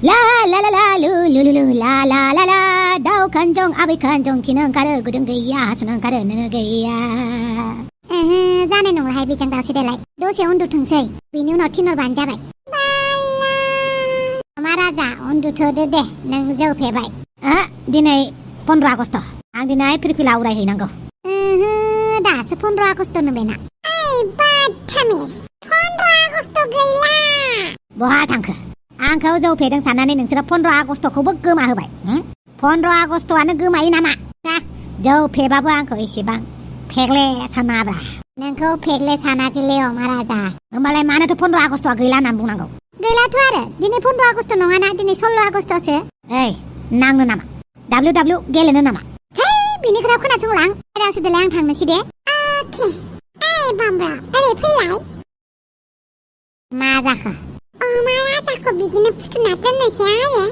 La la la la lu lu lu lu la la la la दाउ खानजं आबै खानजं खिनो ओंखारो गुदुं गैया हासुनो ओंखारो नोङो गैया जानाय नंलाहाय बेजों दावसै देलाय दसे उन्दुथोंसै बिनि उनाव थिनहरबानो जाबाय मा राजा उन्दुथ'दो दे नों जौ फेबाय दिनै 15 आगस्ट आं दिनै फिरफिला उरायहैनांगौ दासो 15 आगस्ट नोबेना ओइ बाथामिस 15 आगस्ट गैला बहा थांखो आंखौ जौ फेदों साननानै नोंसोरो 15 आगस्टखौबो गोमा होबाय 15 आगस्टआनो गोमायो नामा जौ फेबाबो आंखौ एसेबां फेग्ले सानाब्रा नोंखौ फेग्ले सानाखैलै महाराजा होमबालाय मानोथो 15 आगस्टआ गैला होनना बुंनांगौ गैलाथ' आरो दिनै 15 आगस्ट नङाना दिनै 16 आगस्टसो ओइ नांनो नामा WW गेलेनो नामा है बिनि खोथा खोनासंलां दासो देलाय आं थांनोसै दे अके ओइ बामब्रा ओरै फैलाय मा जाखो महाराजाखौ बिदिनो फुथुना दोननोसै आरो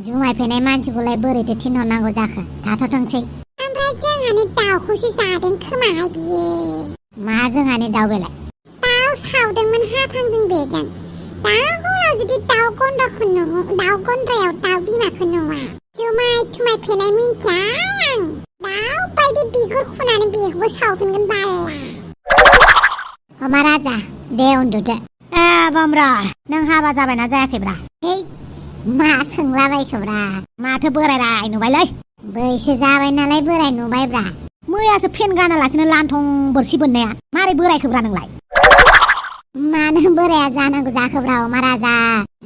जुमाय फेनाय मानसिखौलाय बोरैथो थिनहरनांगौ जाखो थाथ'थोंसै ओमफ्राय जोंहानि दाउखौसो जादों खोमाहाय बियो मा जोंहानि दाउ बेलाय दाउ सावदोंमोन हाफांजों बेजों दाउनाव जुदि दाउ गन्द्रायाव दाउ बिमाखौ नुवा जुमाय थुमाय फेनाय मिन्थिया आं दाउ बायदि बिगुर खुनानै बेखौबो सावफिनगोन बाला महाराजा दे उन्दुदो बामब्रा नों हाबा जाबायना जायाखैब्रा है मा सोंलाबायखोब्रा माथो बोराय नुबायलै बैसो जाबाय नालाय बोराय नुबायब्रा मैयासो फेन गानालासिनो लान्थं बोरसि बोननाया मारै बोरायखोब्रा नोंलाय मानो बोराया जानांगौ जाखोब्रा महाराजा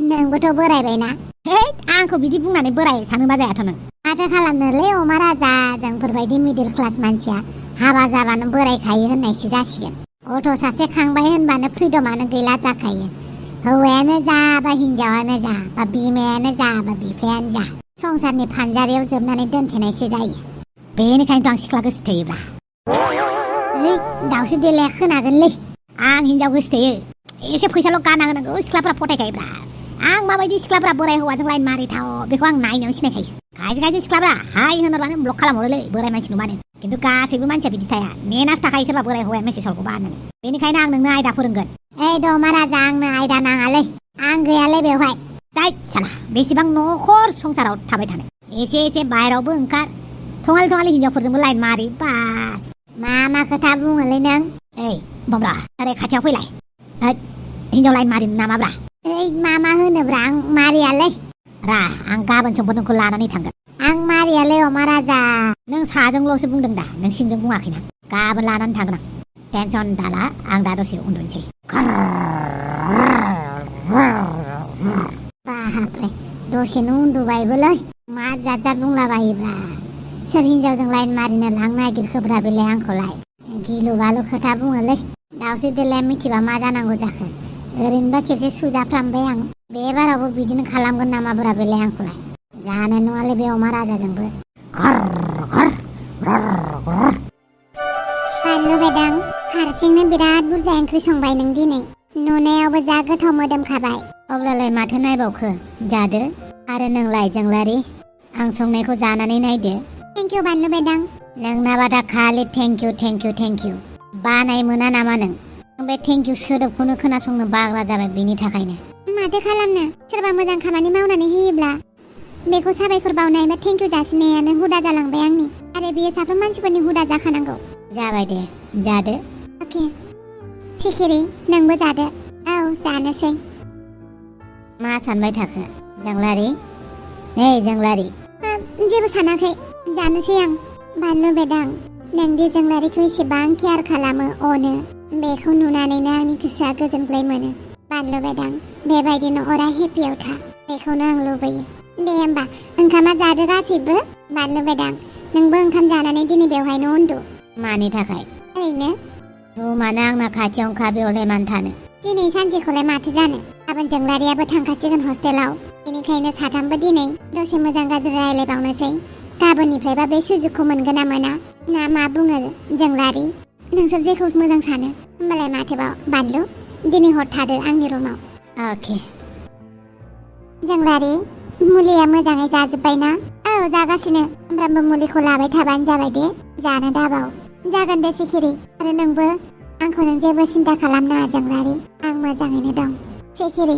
नोंबोथ' बोरायबायना है आंखौ बिदि बुंनानै बोराय सानोबा जायाथ' नों माथो खालामनोलै महाराजा जोंफोरबायदि मिडिल क्लास मानसिया हाबा जाबानो बोरायखायो होननायसो जासिगोन गथ' सासे खांबाय होनबानो फ्रिडमानो गैला जाखायो हौवायानो जा बा हिनजावानो जा बा बिमायानो जा बा बिफायानो जा संसारनि फानजारियाव जोबनानै दोनथेनायसो जायो बेनिखायनोथ' आं सिख्ला गोसोथोयोब्रा दाउसो देलाया खोनागोनलै आं हिनजाव गोसोथोयो एसे फैसाल' गाना होनांगौ सिख्लाफ्रा फथायखायोब्रा आं माबायदि सिख्लाफ्रा बोराय हौवाजों लाइन मारिथाव बेखौ आं नायनायाव सिनायखायो खायसे सिख्लाफ्रा हाय होनहरबानो ब्लक खालामहरोलै बोराय मानसि नुबानो खिन्थु गासैबो मानसिया बिदि थाया नेनासो थाखायो सोरबा बोराय हौवाया मेसेज हरगौबा होननानै बेनिखायनो आं नोंनो आयदा फोरोंगोन ओइ द' महाराजा आंनो आयदा नाङालै आं गैयालै बेवहाय दाय साला बेसेबां न'खर संसाराव थाबाय थानाय एसे एसे बाहेरावबो ओंखार थङालि हिनजावफोरजोंबो लाइन मारि बास मा खोथा बुङोलै नों ओइ बमब्रा ओरै खाथियाव फैलाय हिनजाव लाइन मारिनो नामाब्रा ओइ मा होनोब्रा आं मारियालै रा आं गाबोन समफोर नोंखौ लानानै थांगोन आं मारियालै महाराजा नों साजोंल'सो बुंदों दा नों सिंजों बुङाखैना गाबोन लानानै थांगोन आं टेनसन दाला आं दा दसे उन्दुनोसै बाहाब्रे दसेनो उन्दुबायबोलै मा जात बुंलाबायोब्रा सोर हिनजावजों लाइन मारिनो लांनो नागिरखोब्रा बेलाय आंखौलाय गिलु बालु खोथा बुङोलै दावसै देलाया मिथिबा मा जानांगौ जाखो ओरैनोबा खेबसे सुजाफ्रामबाय आं बे बारावबो बिदिनो खालामगोन नामाब्रा बेलाय आंखौलाय जानाय नङालै बे महाराजाजोंबो बानलु बेदां हारसिंनो बिराद बुरजा ओंख्रि संबाय नों दिनै नुनायावबो जा गोथाव मोदोमखाबाय अब्लालाय माथो नायबावखो जादो आरो नोंलाय जोंलारि आं संनायखौ जानानै नायदो थेंकिउ बानलु बेदां नोंनाबा दा खालि थेंकिउ बानाय मोना नामा नों बे थेंकिउ सोदोबखौनो खोनासंनो बाग्रा जाबाय बेनि थाखायनो माथो खालामनो सोरबा मोजां खामानि मावनानै होयोब्ला बेखौ साबायखर बावनाय बा थेंकिउ जासिनायानो हुदा जालांबाय आंनि आरो बेयो साफ्रोम मानसिफोरनि हुदा जाखानांगौ जाबाय दे जादो अके सिखिरि नोंबो जादो औ जानोसै मा सानबाय थाखो जोंलारि नै जोंलारि जेबो सानाखै जानोसै आं बानलु बेदां नोंदि जोंलारिखौ एसेबां केयार खालामो अनो बेखौ नुनानैनो आंनि गोसोआ गोजोनग्लाय मोनो बानलु बेदां बेबायदिनो अराय हेपियाव था बेखौनो आं लुबैयो दे होमबा ओंखामा जादो गासैबो बानलु बेदां नोंबो ओंखाम जानानै दिनै बेवहायनो उन्दु मानि थाखाय ओरैनो रुमानो आंना खाथियावनोखा बेवलाय मानो थानो दिनै सानसेखौलाय माथो जानो गाबोन जोंलारियाबो थांखासिगोन हस्टेलाव बेनिखायनो साथामबो दिनै दसे मोजां गाज्रि रायलायबावनोसै गाबोननिफ्रायबा बे सुजुगखौ मोनगोन ना मा बुङो जोंलारि नोंसोर जेखौ मोजां सानो होमबालाय माथोबाव बानलु दिनै हर थादो आंनि रुमाव अके जोंलारि मुलिया मोजाङै जाजोब्बायना औ जागासिनो सामफ्रामबो मुलिखौ लाबाय थाबानो जाबाय दे जानो दाबाव जागोन दे सिखिरि आरो नोंबो आंखौ नों जेबो सिन्था खालामनाङा जोंलारि आं मोजाङैनो दं सिखिरि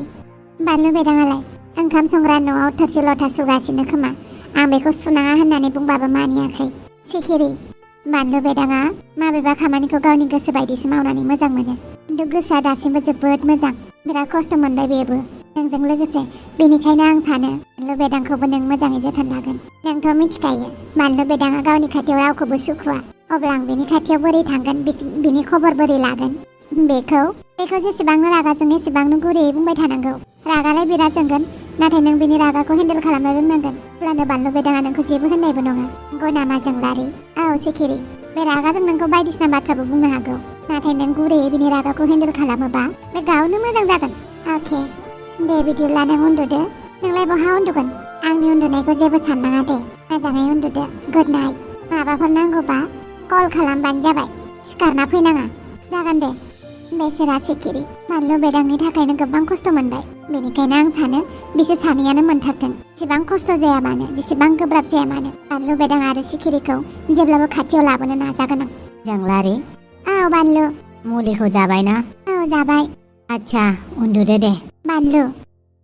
बानलु बेदाङालाय ओंखाम संग्रा न'आव थोरसि लथा सुगासिनो खोमा। आं बेखौ सुनाङा होननानै बुंबाबो मानियाखै। सिखिरि बानलु बेदाङा माबेबा खामानिखौ गावनि गोसो बायदिसो मावनानै मोजां मोनो। खिन्थु गोसोआ दासिमबो जोबोद मोजां। बिराद खस्थ' मोनबाय बेबो नोंजों लोगोसे। बेनिखायनो आं सानो बानलु बेदांखौबो नों मोजाङै जोथोन लागोन। नोंथ' मिथिखायो बानलु बेदाङा गावनि खाथियाव रावखौबो सुखुवा। अब्ला आं बेनि खाथियाव बोरै थांगोन, बिनि खबर बोरै लागोन? बेखौ जेसेबांनो रागाजों एसेबांनो गुरैयै बुंबाय थानांगौ। रागालाय बिराद जोंगोन, नाथाय नों बिनि रागाखौ हेन्डेल खालामनो रोंनांगोन। अब्लानो बानलु बेदाङा नोंखौ जेबो होननायबो नङा। नंगौ नामा जोंलारि? औ सिखिरि, बे रागाजों नोंखौ बायदिसिना बाथ्राबो बुंनो हागौ, नाथाय नों गुरैयै बिनि रागाखौ हेन्डेल खालामोबा बे गावनो मोजां जागोन। अके दे बिदिब्ला नों उन्दुदो। नोंलाय बहा उन्दुगोन? आंनि उन्दुनायखौ जेबो साननाङा दे, मोजाङै उन्दुदो। Good night. माबाफोर नांगौबा कल खालामबानो जाबाय, सिखारना फैनाङा। जागोन दे। बेसेरा सिखिरि बानलु बेदांनि थाखायनो गोबां खस्थ' मोनबाय। बेनिखायनो आं सानो बिसोर सानैयानो मोनथारथों। जेसेबां खस्थ' जाया मानो, जेसेबां गोब्राब जाया मानो, बानलु बेदां आरो सिखिरिखौ जेब्लाबो खाथियाव लाबोनो नाजागोन आं। जोंलारि औ बानलु, मुलिखौ जाबायना? औ जाबाय। आच्छा उन्दुदो दे। बानलु,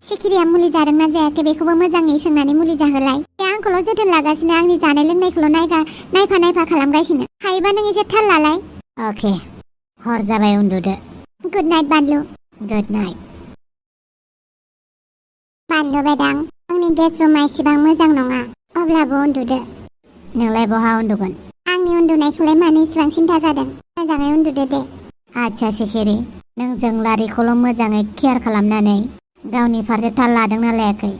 सिखिरिया मुलि जादोंना जायाखै बेखौबो मोजाङै सोंनानै मुलि जाहोलाय। बे आंखौल' जोथोन लागासिनो, आंनि जानाय लोंनायखौल' नायफा खालामगासिनो। हायोबा नों एसे थाल लालाय। अके हर जाबाय, उन्दुदो। गुड नाइट बानलु। Good night. बानलु बेदां, आंनि गेस्ट रुमा एसेबां मोजां नङा, अब्लाबो उन्दुदो। नोंलाय बहा उन्दुगोन? आंनि उन्दुनायखौलाय मानो इसेबां सिन्था जादों? मोजाङै उन्दुदो दे। आच्छा सिखिरि, नों जोंलारिखौल' मोजाङै केयार खालामनानै गावनि फारसे थाल लादोंना लायाखै?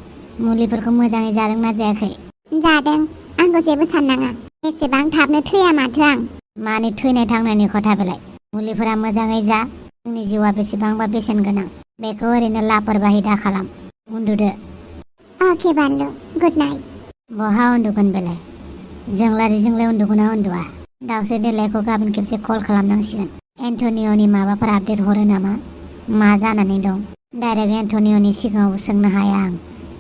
मुलिफोरखौ मोजाङै जादोंना जायाखै? जादों, आंखौ जेबो साननाङा। एसेबां थाबनो थैया माथो आं। मानि थैनाय थांनायनि खोथा बेलाय? मुलिफोरा मोजाङै जा। जोंनि जिउआ बेसेबांबा बेसेन गोनां, बेखौ ओरैनो लापरवाहि दा खालाम। उन्दुदो। अके बानलु, गुड नाइट। बहा उन्दुगोन बेलाय? जोंलारिजोंलाय उन्दुगोना उन्दुआ? दाउस्रि देलायखौ गाबोन खेबसे कल खालामनांसिगोन। एन्टनिय'नि माबाफोर आपडेट हरो नामा? मा जानानै दं? डाइरेक्ट एन्टनिय'नि सिगाङाव सोंनो हाया आं,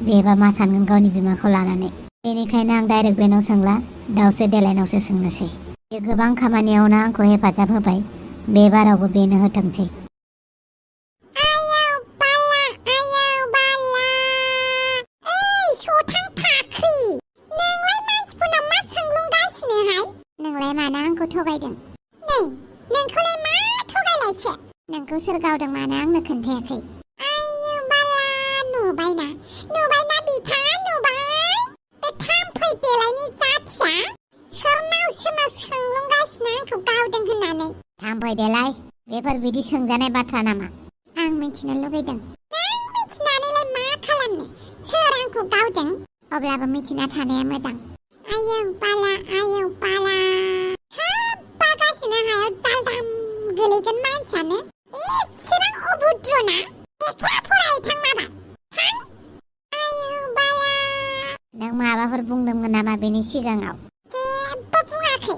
बेबा मा सानगोन गावनि बिमाखौ लानानै। बेनिखायनो आं डाइरेक्ट बेनाव सोंला, दाउस्रि देलायनावसो सोंनोसै। बे गोबां खामानियावनो आंखौ हेफाजाब होबाय, बे बारावबो बेनो होथोंसै। नोंलाय मानो आंखौ थगायदों? नै नोंखौलाय मा थगायलायखो? नोंखौ सोर गावदों मानो आंनो खोन्थायाखै? आयौ बाला, नुबायना बिफा नुबाय? बे थाम्फै देलायनि जाथिया सोरनाव सोंलुंगासिनो आंखौ गावदों होननानै। थाम्फै देलाय, बेफोर बिदि सोंजानाय बाथ्रा नामा? आं मिथिनो लुगैदों। नों मिथिनानैलाय मा खालामनो? सोर आंखौ गावदों? अब्लाबो मिथिना थानाया मोजां। आयौ बाला सोब्बा गासिनो हायाव जालदाम गोलैगोन मानसियानो। एसेबां अभद्रना? लेखा फरायथां माबा थां। आयौ बाला। नों माबाफोर बुंदोंमोन नामा बेनि सिगाङाव? जेबो बुङाखै।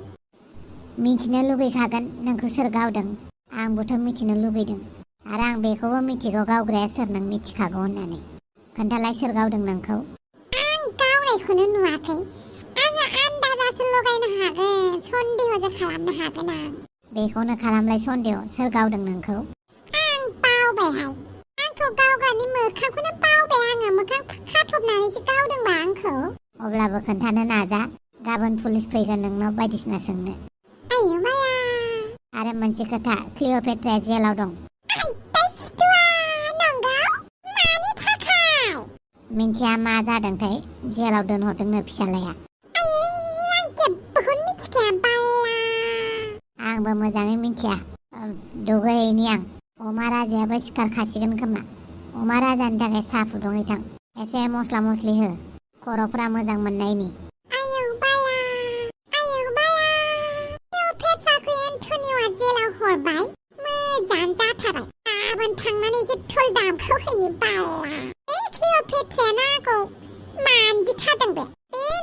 मिथिनो लुगैखागोन नोंखौ सोर गावदों। आंबोथ' मिथिनो लुगैदों, आरो आं बेखौबो मिथिगौ गावग्राया सोर, नों मिथिखागौ होननानै। खोन्थालाय सोर गावदों नोंखौ? आं गावनायखौनो नुवाखै। आङो आन्दाजासो लगायनो हागोन, सन्देहसो खालामनो हागोन आं। बेखौनो खालामलाय सन्देह, सोर गावदों नोंखौ? आं बावबायहाय, आंखौ गावग्रानि मोखांखौनो बावबाय आङो। मोखां खाथबनानैसो गावदोंबा आंखौ। अब्लाबो खोन्थानो नाजा, गाबोन पुलिस फैगोन नोंनाव बायदिसिना सोंनो। आयौ बाला। आरो मोनसे खोथा, क्लिअ'पेट्राया जेलाव दं। मानि थाखाय? मिन्थिया मा जादोंथाय, जेलाव दोनहरदोंनो फिसालाया। आं जेबोखौनो मिथिखाया बाला। आंबो मोजाङै मिथिया। दुगैहैनि आं। अमा राजायाबो सिखार खासिगोन खोमा। अमा राजानि थाखाय साहा फुदुंहैथां। एसे मस्ला मस्लि हो, खर'फोरा मोजां मोननायनि। आयौ बाला। क्लिअ'पेट्राखौ एन्टनिय'आ जेलाव हरबाय? मोजां जाथारबाय। गाबोन थांनानै एसे थुल दामखौहैनि बाला। बे क्लिअ'पेट्रायानो आंखौ मानजिथारदों बे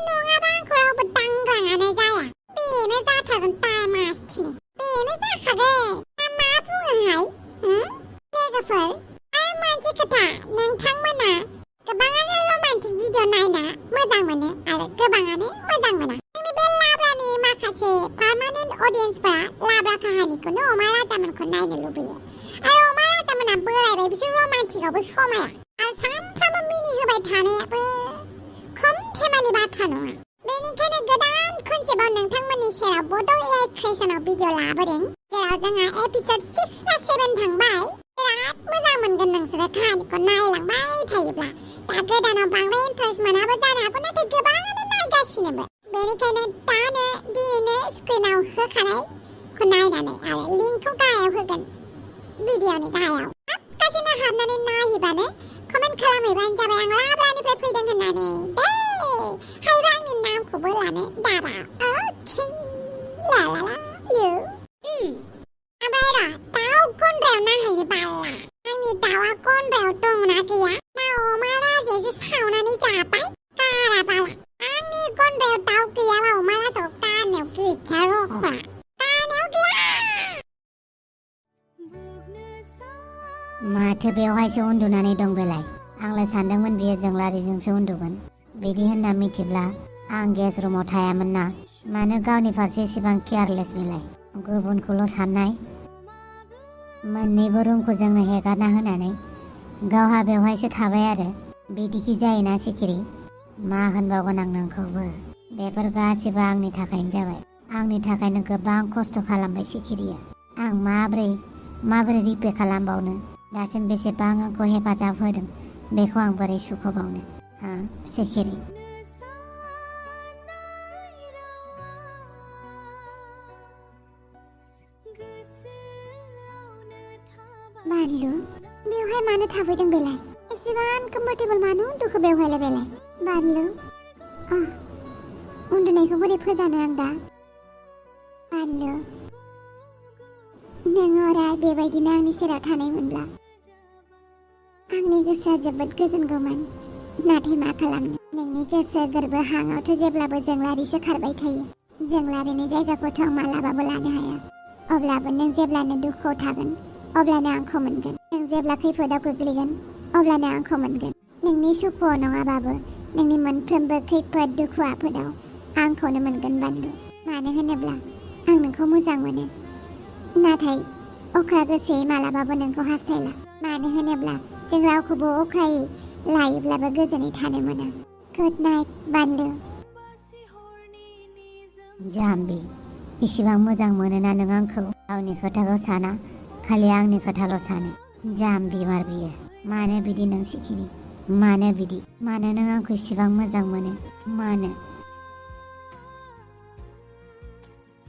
नङाबा आंखौ रावबो दांग्रायानो जाया। बेनो जाथारगोन दामासथिनि। बेनो जाखागोन। मा बुङोहाय? लोगोफोर, आरो मोनसे खोथा, नोंथांमोना गोबाङानो रमान्टिक भिडिअ नायना मोजां मोनो आरो गोबाङानो मोजां मोना। जोंनि बे लाब्रानि माखासे पार्मानेन्ट अडियेन्सफोरा लाब्रा काहानिखौनो अमा राजामोनखौ नायनो लुबैयो। आरो अमा राजामोना बोरायबाय, बिसोर रमान्टिकआवबो समाया। आरो सानफ्रामबो मिनिहोबाय थानायाबो खम धेमालि बाथ्रा नङा। बेनिखायनो गोदान खनसेबाव नोंथांमोननि सेराव बड' AI क्रिएशनाव भिडिअ लाबोदों, जेराव जोंहा एपिसड 6 ना 7 थांबाय। बिराद मोजां मोनगोन नोंसोरो काहानिखौ नायलांबाय थायोब्ला। दा गोदानाव बांद्राय इन्टारेस्ट मोनाबो जानो हागौ, नाथाय गोबाङानो नायगासिनोबो। बेनिखायनो दानो दिनैनो स्क्रिनाव होखानायखौ नायनानै आरो लिंकखौ गाहायाव होगोन, भिडिअनि गाहायाव गासैनो हाबनानै नायहैबानो कमेन्ट खालामहैबानो जाबाय आं लाब्रानिफ्राय फैदों होननानै दे। हायोबा आंनि नामखौबो लानो दाबा। अके लालाला लु। ओमफ्राय र' दाउ गन्द्रायाव नायहैनो बाला। आंनि दाउआ गन्द्रायाव दंना गैया ना अमा राजायासो सावनानै जाबाय गारा बाला। आंनि गन्द्रायाव दाउ गैयाबा अमा राजायाव गारनायाव गैखाया रख'रा, गारनायाव गैया। माथो बेवहायसो उन्दुनानै दं बेलाय? आंलाय सानदोंमोन बियो जोंलारिजोंसो उन्दुगोन। बिदि होनना मिथिब्ला आं गेस रुमाव थायामोन ना। मानो गावनि फारसे एसेबां केयारलेस बेलाय? गुबुनखौल' साननाय। मोननैबो रुमखौ जोंनो हेगारना होनानै गावहा बेवहायसो थाबाय आरो। बिदिखि जायोना सिखिरि? मा होनबावगोन आं नोंखौबो? बेफोर गासिबो आंनि थाखायनो जाबाय। आंनि थाखायनो गोबां खस्थ' खालामबाय सिखिरिया। आं माबोरै रिपे खालामबावनो? दासिम बेसेबां आंखौ हेफाजाब होदों, बेखौ आं बोरै सुख'बावनो? हा सिखिरि? बानलु, बेवहाय मानो थाफैदों बेलाय? एसेबां कम्फर्टेबल मानो उन्दुखो बेवहायलाय बेलाय? बानलु, उन्दुनायखौ बोरै फोजानो आं दा? बानलु, नों अराय बेबायदिनो आंनि सेराव थानायमोनब्ला आंनि गोसोआ जोबोद गोजोनगौमोन। नाथाय मा खालामनो, नोंनि गोसो गोरबो हाङावथ' जेब्लाबो जोंलारिसो खारबाय थायो। जोंलारिनि जायगाखौथ' आं मालाबाबो लानो हाया। अब्लाबो नों जेब्लानो दुखुआव थागोन अब्लानो आंखौ मोनगोन। नों जेब्ला खैफोदाव गोग्लैगोन अब्लानो आंखौ मोनगोन। नोंनि सुखुआव नङाबाबो नोंनि मोनफ्रोमबो खैफोद दुखु आफोदाव आंखौनो मोनगोन बानलु। मानो होनोब्ला आं नोंखौ मोजां मोनो, नाथाय अख्रा गोसोयै मालाबाबो नोंखौ हास्थायला। मानो होनोब्ला जों रावखौबो अख्रायै लायोब्लाबो गोजोनै थानो मोना। गुड नाइट बानलु। जाम्बि, इसिबां मोजां मोनोना नों आंखौ? गावनि खोथाखौ साना, खालि आंनि खोथाल' सानो। जाम्बि मार बियो। मानो बिदि नों सिखिरि? मानो बिदि? मानो नों आंखौ इसिबां मोजां मोनो? मानो?